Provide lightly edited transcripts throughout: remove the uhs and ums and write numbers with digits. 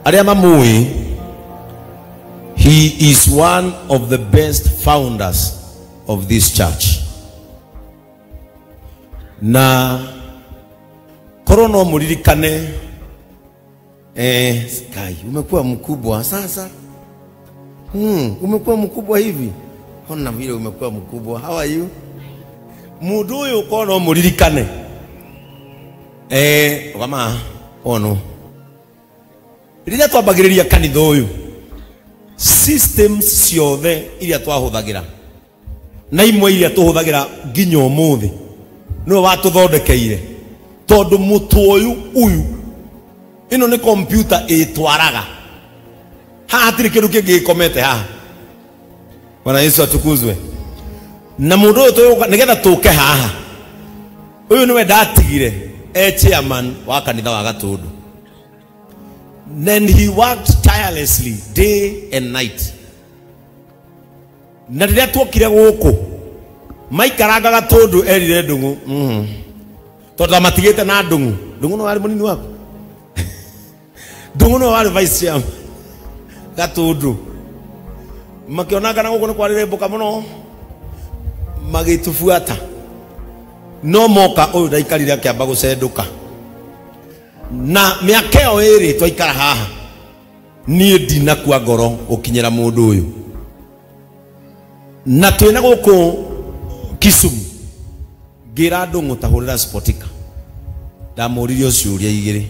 Arĩa mamũĩ, he is one of the best founders of this church. Na korwo no muririkane, Sky, umekuwa mkubwa sasa. Umekuwa mkubwa hivi. Ona vile umekuwa mkubwa. How are you? Mundu uyu korwo no muririkane. Wama ono. Rĩrĩa twambagĩrĩria kanitha ũyũ, systems ciothe iria twahũthagĩra na imwe iria tũhũthagĩra nginya ũmũthĩ nĩwe watũthondekeire, tondũ mũtũ ũyũ ũyũ ĩno nĩ computer ĩtwaraga haha, hatirĩ kĩndũ kĩngĩ gĩkomete haha. Bwana Yesu atukuzwe. Na mũndũ ũyũ tũgũka nĩgetha tũke haha, ũyũ nĩwe ndatigire e chairman wa kanitha wa Gatũndũ. Then he worked tirelessly day and night. Na rĩrĩa tuokire gũkũ maikaranga Gatũndũ erire Ndung'u, tondũ amatigĩte na Ndung'u. Ndung'u no warĩ mũnini waku. Ndung'u no warĩ vice chairman Gatũndũ. Makĩona kana gũkũ nĩ kwarĩrĩmbũka mũno, magĩtũbuata. No moka ũyũ ndaikarire akĩamba gũcendũka. Na mĩaka ĩyo ĩrĩ twaikara haha, niĩ ndinakua ngoro gũkinyĩra mũndũ ũyũ. Na twĩna gũkũ Kisumu, ngĩra Ndung'u ta hũrĩra Spotika. Ndamũririe ciũria igĩrĩ,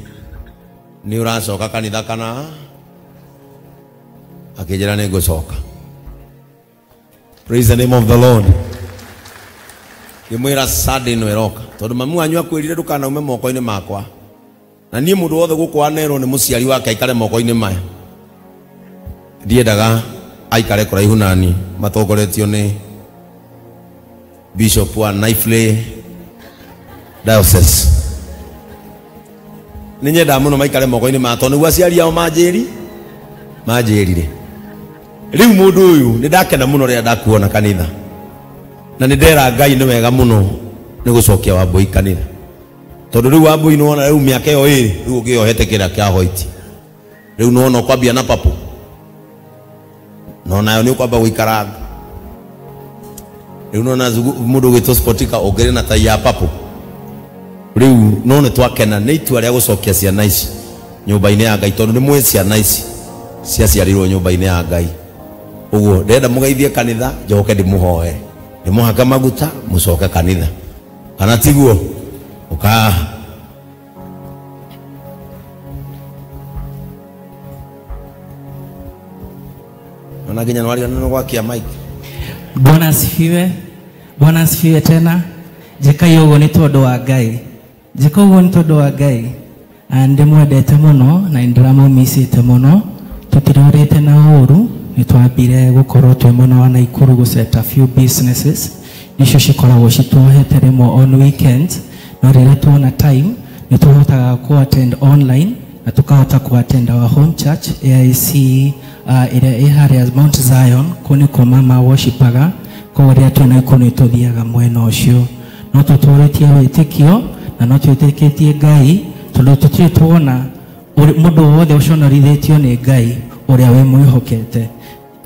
nĩ ũracoka kanitha kana? Akĩnjĩra nĩ ngũcoka. Praise the name of the Lord. Ngĩmwĩra Sunday ĩno ĩroka, tondũ mami wanyu akwĩrire ndũkanaume moko-inĩ makwa. Na niĩ mũndũ wothe gũkũ wanerwo nĩ mũciari wake aikare moko-inĩ maya, ndiendaga aikare kũraihu nani, matongoretio nĩ Bishop wa Naifle Diocese. Nĩ nyendaga mũno maikare moko-inĩ maya, tondũ nĩguo aciari ao manjĩrire. Rĩu mũndũ ũyũ nĩ ndakena mũno rĩrĩa ndakuona kanitha, na nĩ ndera Ngai nĩ wega mũno nĩ gũcokia Wambũi kanitha, tondũ rĩu Wambũi nĩwona rĩu mĩaka ĩyo ĩrĩ rĩu ũngĩyohete kĩrĩa kĩa white, rĩu nĩwona ũkwambia na papo, no nayo nĩ ũkwamba gũikaranga. Rĩu nĩwona mũndũ ũgwĩtwo Spotika ũngĩrĩ na tai ya papo. Rĩu no nĩ twakena nĩ itua rĩa gũcokia ciana ici nyũmba-inĩ ya Ngai, tondũ nĩ mũĩ ciana ici ciaciarirwo nyũmba-inĩ ya Ngai. Ũguo ndĩrenda mũgeithie kanitha, njoke ndĩmũhoere, ndĩmũhake maguta mũcoke kanitha, kana tiguo? Ũka ona nginya nĩwariganĩrwo gwakia mic. Bwana asifiwe. Bwana asifiwe tena. Njĩka ũguo nĩ tondũ wa Ngai. Njĩka ũguo nĩ tondũ wa Ngai. Ndĩmwendete mũno na nĩndĩramũmicĩte mũno. Tũtirorĩte na ũũru, nĩtwambire gũkorwo twĩ mwena wa Naikuru gũ set a few businesses nicio cikoragwo cituohete rĩmwe on weekends, no rĩrĩa tuona time nĩtũhotaga ku attend online na tukahota ku attend our home church AIC, ĩrĩa ĩ harĩa Mount Zion, kũu nĩkuo mama worshipaga. Koguo rĩrĩa twĩ Naikuru nĩtũthiaga mwena ũcio. No tũtũrĩtie wĩtĩkio na no twĩtĩkĩtie Ngai, tondũ tũtirĩ tuona mũndũ wothe ũconorithĩtio nĩ Ngai ũrĩa wĩ mwĩhokete.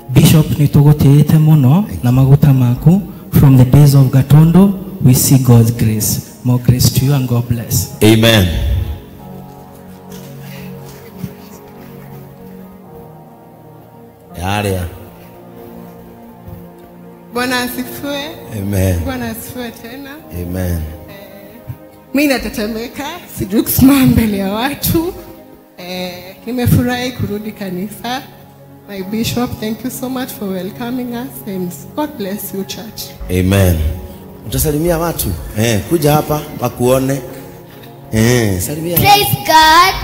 Bishop, nĩtũgũtĩĩte mũno na maguta maku. From the days of Gatondo, we see God's grace. More grace to you and God bless. Amen. Yaria. Bwana asifiwe. Amen. Bwana asifiwe tena. Amen. Mimi natetemeka, sijui kusimama mbele ya watu. Nimefurahi kurudi kanisa. My bishop, thank you so much for welcoming us and God bless you, church. Amen. Utasalimia watu. Kuja hapa wakuone. Salimia. Praise God.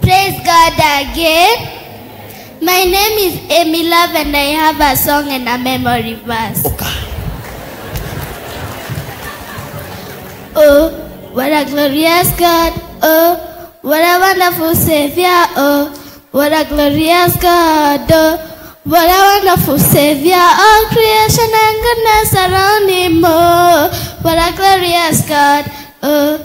Praise God again. My name is Amy Love and I have a song and a memory verse. Okay. Oh, what a glorious God. Oh, what a wonderful Savior. Oh, what a glorious God. Oh, what a wonderful Savior. All creation and goodness around him. Oh, what a glorious God. Oh,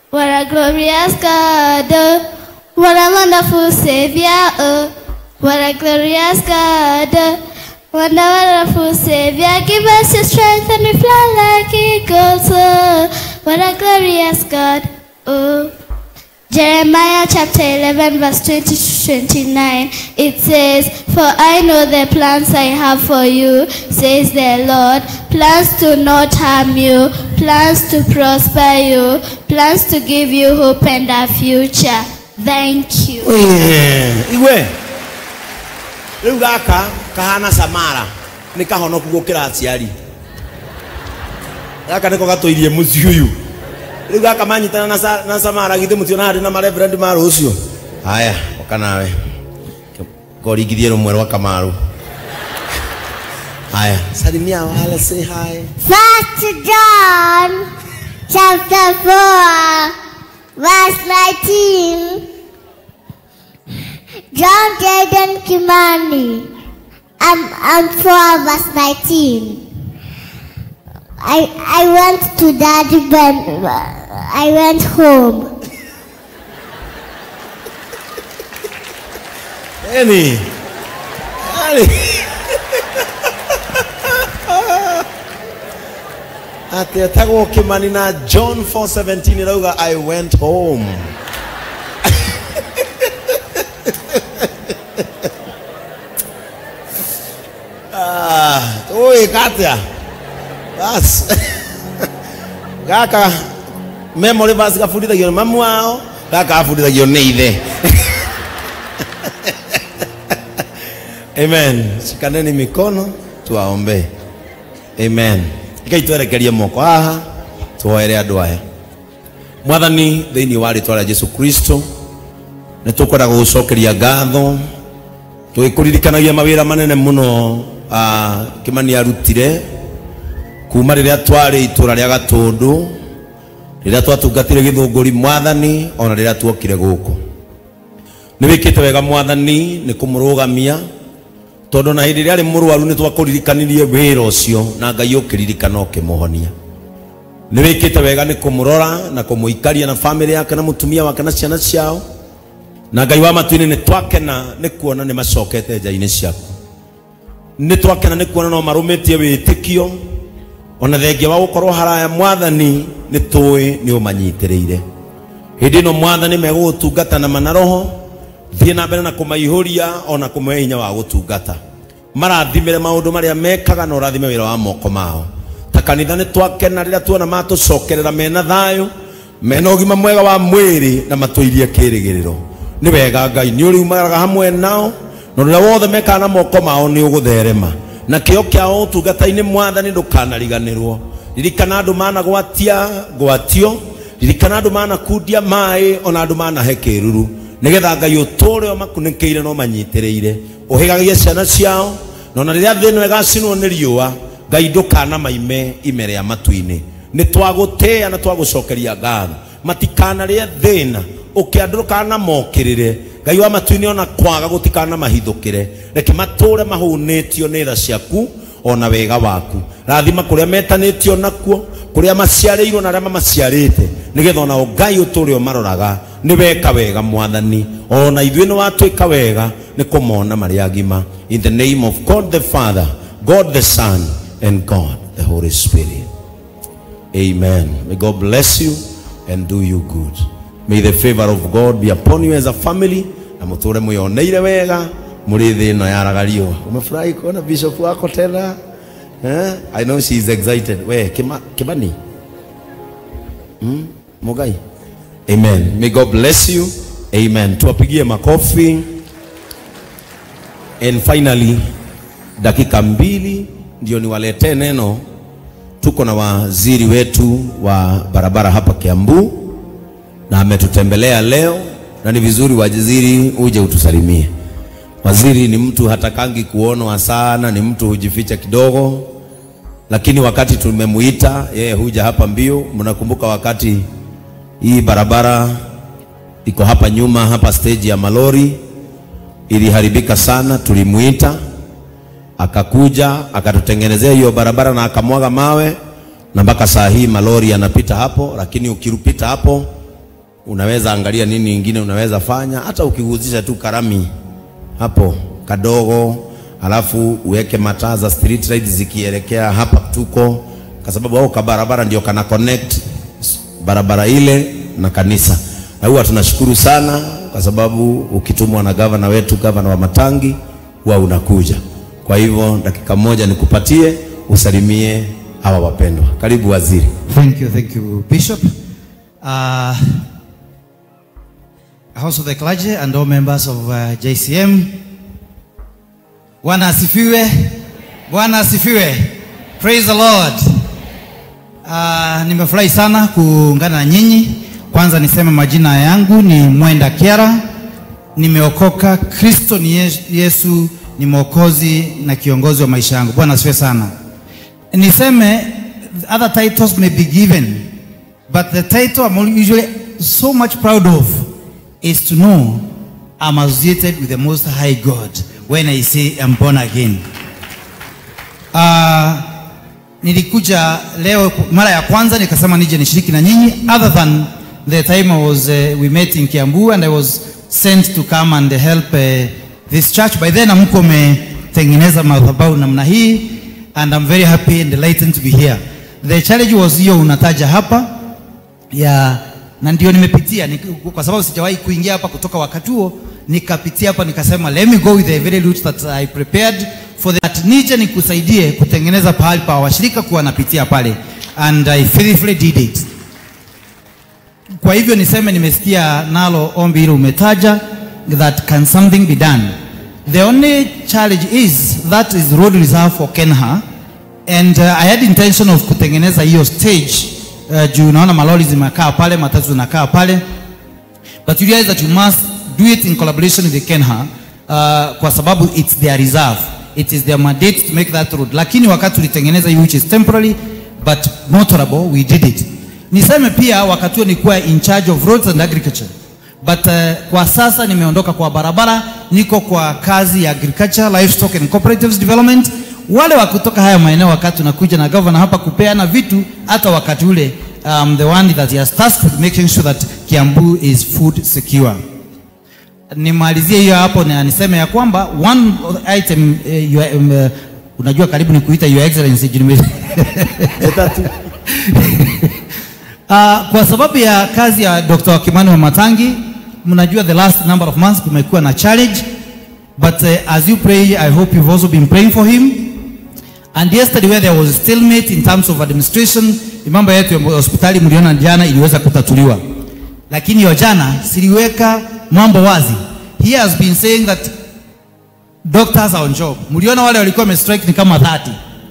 what a glorious God. Oh, What a wonderful Savior, oh, what a glorious God, oh, what a wonderful Savior. Give us your strength and we fly like eagles, oh, what a glorious God, oh. Jeremiah chapter 11 verse 20 to 29, it says, "For I know the plans I have for you, says the Lord, plans to not harm you, plans to prosper you, plans to give you hope and a future." Thank you. Iwe. Rĩu gaka kahana Samara nĩ kahonoku gũkĩra aciari. Gaka nĩko gatũirie mũciĩ ũyũ. Rĩu gaka manyitana na Samara githĩ mũtiona harĩ na mareverend ma rũciũ. Haya, oka nawe. Koringithie rũmwe rwa Kamaru. Haya, salimia wale, say hi. First John chapter 4 verse 19. John Jaden Kimani. I'm 4 verse 19. I went to Daddy Ben. I went home. Annie. Annie. Ati etagwo Kimani na John 4:17 irauga I went home. Ah, oi katia. Bas. Gaka memory verse gabundithagio nĩ mamu wao, gaka gabundithagio nĩ ithe. Amen. Shikaneni mikono tuwaombe. Amen. Ikai twerekerie moko haha tuhoere andũ aya. Mwathani, thĩinĩ wa rĩtwa rĩa Jesu Kristo nĩ tũkwenda gũgũcokeria ngatho tũgĩkũririkanagia mawĩra manene mũno Kimani arutire kuma rĩrĩa twarĩ itũra rĩa Gatũndũ, rĩrĩa twatungatire Gĩthũngũri Mwathani, ona rĩrĩa tuokire gũkũ. Nĩ wĩkĩte wega Mwathani nĩ kũmũrũgamia, tondũ na hĩndĩ ĩrĩa arĩ mũrwaru nĩ twakũririkanirie wĩra ũcio na Ngai ũkĩririkana ũkĩmũhonia. Nĩ wĩkĩte wega nĩ kũmũrora na kũmũikaria na famĩlĩ yake na mũtumia wake na ciana ciao, na Ngai wa matu-inĩ nĩ twakena nĩ kuona nĩ macokete nja-inĩ ciaku. Nĩ twakena nĩ kuona no marũmĩtie wĩtĩkio ona thengia wa gũkorwo haraya Mwathani nĩ tũĩ nĩ ũmanyitĩrĩire. Hĩndĩ ĩno Mwathani megũgũtungata na manaroho, thiĩ na mbere na kũmaihũria ona kũmahe hinya wa gũtungata. Marathimĩre maũndũ marĩa mekaga na ũrathime wĩra wa moko mao. Ta kanitha nĩ twakena rĩrĩa tuona matũcokerera mena thayũ, mena ũgima mwega wa mwĩrĩ na matũirie kĩrĩgĩrĩro. Nĩ wega Ngai nĩ ũriumagaraga hamwe nao, na ũrĩa wothe mekaga na moko mao nĩ ũgũtherema. Na kĩo kĩao ũtungata-inĩ Mwathani ndũkanariganĩrwo. Ririkana andũ managwatia ngwatio, ririkana andũ manakundia maĩ, ona andũ manahe kĩruru, nĩgetha Ngai ũtũũre ũmakunĩkĩire na ũmanyitĩrĩire. Ũhĩgagie ciana ciao, na ona rĩrĩa thĩ ĩno ĩgacinwo nĩ riũa, Ngai ndũkanamaime ime rĩa matu-inĩ. Nĩ twagũtĩĩa na twagũcokeria ngatho. Matikanarĩe thĩna, ũkĩandũkana mokĩrĩre. Ngai wa matu-inĩ ona kwaga gũtikana mahithũkĩre. Reke matũũre mahũnĩtio nĩ tha ciaku ona wega waku. Rathima kũrĩa metanĩtio nakuo, kũrĩa maciarĩirwo na arĩa mamaciarĩte, nĩgetha ona Ngai ũtũũre ũmaroraga. Nĩ weka wega Mwathani, ona ithuĩ nĩ watwĩka wega nĩ kũmona marĩ agima. In the name of God the Father, God the Son, and God the Holy Spirit. Amen. May God bless you and do you good. May the favor of God be upon you as a family. Na mũtũũre mwĩoneire wega mũrĩ thĩ ĩno yaraga riũa. Umefurahi kuona bishop wako tena? Eh? I know she is excited. We, Kimani? Mugai? Amen. May God bless you. Amen. Tuwapigie makofi. And finally, dakika 2 ndio niwaletee neno. Tuko na waziri wetu wa barabara hapa Kiambu na ametutembelea leo, na ni vizuri waziri uje utusalimie. Waziri ni mtu hatakangi kuonwa sana, ni mtu hujificha kidogo, lakini wakati tumemuita yeye huja hapa mbio. Mnakumbuka wakati hii barabara iko hapa nyuma, hapa stage ya malori iliharibika sana, tulimuita akakuja akatutengenezea hiyo barabara na akamwaga mawe, na mpaka saa hii malori yanapita hapo. Lakini ukirupita hapo Unaweza angalia nini ingine unaweza fanya, hata ukiguzisha tu karami hapo kadogo, alafu uweke mataa za street light zikielekea hapa tuko, kwa sababu hao kabarabara ndio kana connect barabara ile na kanisa. Na huwa tunashukuru sana kwa sababu ukitumwa na gavana wetu, gavana wa Matangi, huwa unakuja. Kwa hivyo dakika moja nikupatie usalimie hawa wapendwa. Karibu waziri. Thank you Bishop. House of the clergy and all members of JCM. Bwana asifiwe. Bwana asifiwe. Praise the Lord. Nimefurahi sana kuungana na nyinyi. Kwanza niseme majina yangu ni Mwenda Kiara. Nimeokoka, Kristo ni Yesu ni Mwokozi na kiongozi wa maisha yangu. Bwana asifiwe sana. Niseme other titles may be given, but the title I'm usually so much proud of is to know I'm associated with the Most High God when I say I'm born again. Nilikuja leo mara ya kwanza nikasema nije nishiriki na nyinyi, other than the time I was we met in Kiambu and I was sent to come and help this church. By then amko umetengeneza madhabahu namna hii, and I'm very happy and delighted to be here. The challenge was hiyo unataja hapa ya, na ndio nimepitia kwa sababu sijawahi kuingia hapa kutoka wakati huo, nikapitia hapa nikasema let me go with the very route that I prepared for that, nije nikusaidie kutengeneza pahali pa washirika kuwa napitia pale, and I faithfully did it. Kwa hivyo niseme nimesikia nalo ombi hilo umetaja, that can something be done. The only challenge is that is road reserve for Kenha, and I had intention of kutengeneza hiyo stage. Juu naona malori zimekaa pale, matatu zinakaa pale, but you realize that you must do it in collaboration with the Kenha, kwa sababu it's their reserve, it is their mandate to make that road. Lakini wakati tulitengeneza hiyo, which is temporary but motorable, we did it. Niseme pia wakati huo nilikuwa in charge of roads and agriculture, but kwa sasa nimeondoka kwa barabara, niko kwa kazi ya agriculture, livestock and cooperatives development. Wale wa kutoka haya maeneo wakati tunakuja na governor hapa kupeana vitu, hata wakati ule the one that he has tasked with making sure that Kiambu is food secure. Nimalizie hiyo hapo na niseme ya kwamba one item, unajua karibu ni kuita your excellency kwa sababu ya kazi ya Dr. Kimani Wamatangi, mnajua the last number of months kumekuwa na challenge, but as you pray, I hope you've also been praying for him. And yesterday where there was stalemate in terms of administration, mambo yetu ya hospitali mliona jana iliweza kutatuliwa. Lakini hiyo jana siliweka mambo wazi. He has been saying that doctors are on job. Mliona wale walikuwa wamestrike ni kama 30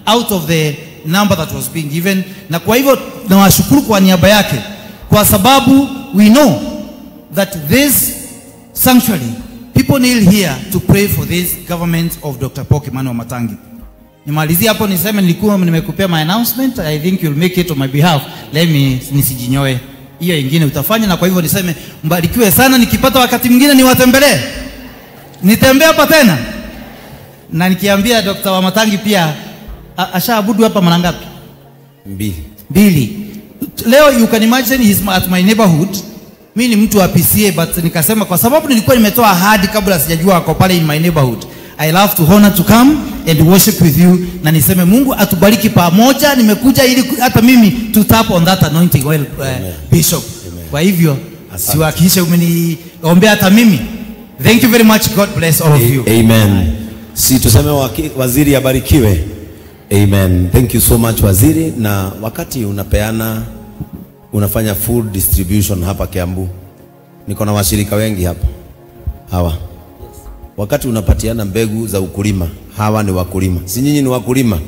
out of the number that was being given. Na kwa hivyo nawashukuru kwa niaba yake, kwa sababu we know that this sanctuary, people kneel here to pray for this government of Dr. Paul Kimani Wamatangi. Nimalizie hapo niseme nilikuwa nimekupea my announcement. I think you'll make it on my behalf. Let me nisijinyoe. Hiyo ingine utafanya, na kwa hivyo niseme mbarikiwe sana. Nikipata wakati mwingine niwatembelee. Nitembee hapa tena. Na nikiambia Dr. Wamatangi pia ashaabudu hapa mara ngapi? Mbili. Leo you can imagine he's at my neighborhood. Mimi ni mtu wa PCA, but nikasema kwa sababu nilikuwa nimetoa ahadi kabla sijajua ako pale in my neighborhood, I love to honor to come and worship with you, na niseme Mungu atubariki pamoja. Nimekuja ili hata mimi to tap on that anointing oil, Bishop. Amen. Kwa hivyo siwahakikishe umeniombea hata mimi. Thank you very much. God bless all of you. Amen. Si tuseme waziri abarikiwe. Amen. Thank you so much waziri. Na wakati unapeana, unafanya food distribution hapa Kiambu, niko na washirika wengi hapa hawa. Wakati unapatiana mbegu za ukulima, hawa ni wakulima, si nyinyi ni wakulima.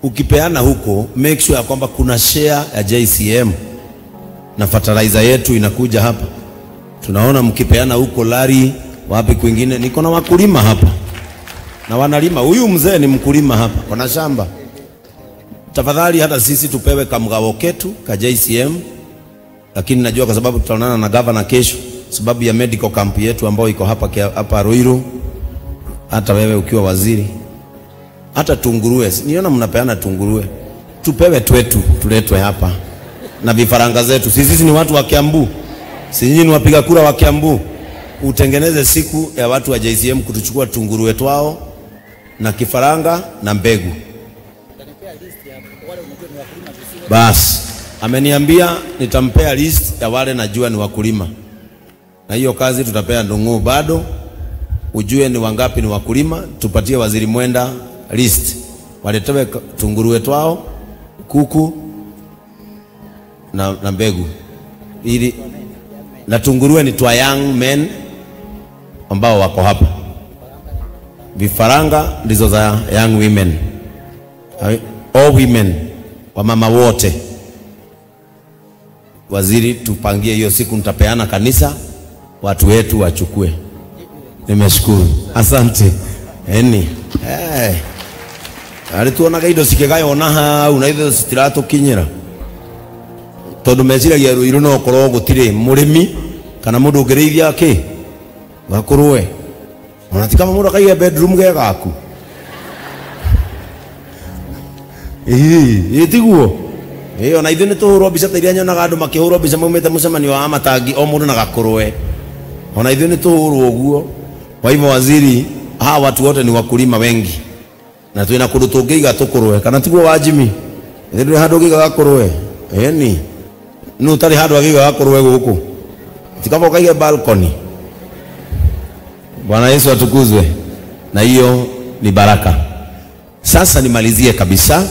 Ukipeana huko, make sure ya kwamba kuna share ya JCM na fertilizer yetu inakuja hapa. Tunaona mkipeana huko lari, wapi kwingine, niko na wakulima hapa na wanalima. Huyu mzee ni mkulima hapa, wana shamba. Tafadhali hata sisi tupewe kamgao ketu ka JCM, lakini najua kwa sababu tutaonana na governor kesho sababu ya medical camp yetu ambayo iko hapa hapa Ruiru. Hata wewe ukiwa waziri, hata tunguruwe, niona mnapeana tunguruwe, tupewe twetu tuletwe hapa na vifaranga zetu. Sisi ni watu wa Kiambu, Si nyinyi ni wapiga kura wa Kiambu? Utengeneze siku ya watu wa JCM kutuchukua tunguruwe twao na kifaranga na mbegu. Bas, ameniambia nitampea list ya wale najua ni wakulima. Na hiyo kazi tutapea Ndung'u bado, ujue ni wangapi ni wakulima, tupatie Waziri Mwenda list. Waletewe tunguruwe twao, kuku na mbegu. Ili na tunguruwe ni twa young men ambao wako hapa. Vifaranga ndizo za young women. All women, wamama wote. Waziri, tupangie hiyo siku, nitapeana kanisa, watu wetu wachukue. Nimeshukuru. Asante. Eni. Eh. Alituonaga indo cikigaywo hau na ithuĩ citiratũkinyĩra. Tondũ meciragia Ruiru no korwo gũtirĩ mũrĩmi kana mũndũ ũngĩrĩithia kĩ gakũrũe. Ona ti kama mũndũ akaiga bedroom ge gaku. Ĩĩ tiguo. Ĩĩ ona ithuĩ nĩtũhũrwo mbica ta iria nyonaga andũ makĩhũrwo mbica maumĩte mũcemanio wa matangi o mũndũ na gakũrũe. Ona ithuĩ nĩtũhũrwo ũguo. Kwa hivyo waziri, hawa watu wote ni wakulima wengi. Na twina kũndũ tũngĩiga tũkũrũe kana tiguo wa Jimmy? Ithuĩ ndũrĩ handũ ũngĩiga gakũrũe. Ĩni. Nũ ũtarĩ handũ angĩiga gakũrũe gũkũ? Ti kaba ũkaige balcony. Bwana Yesu atukuzwe. Na hiyo ni baraka. Sasa nimalizie kabisa.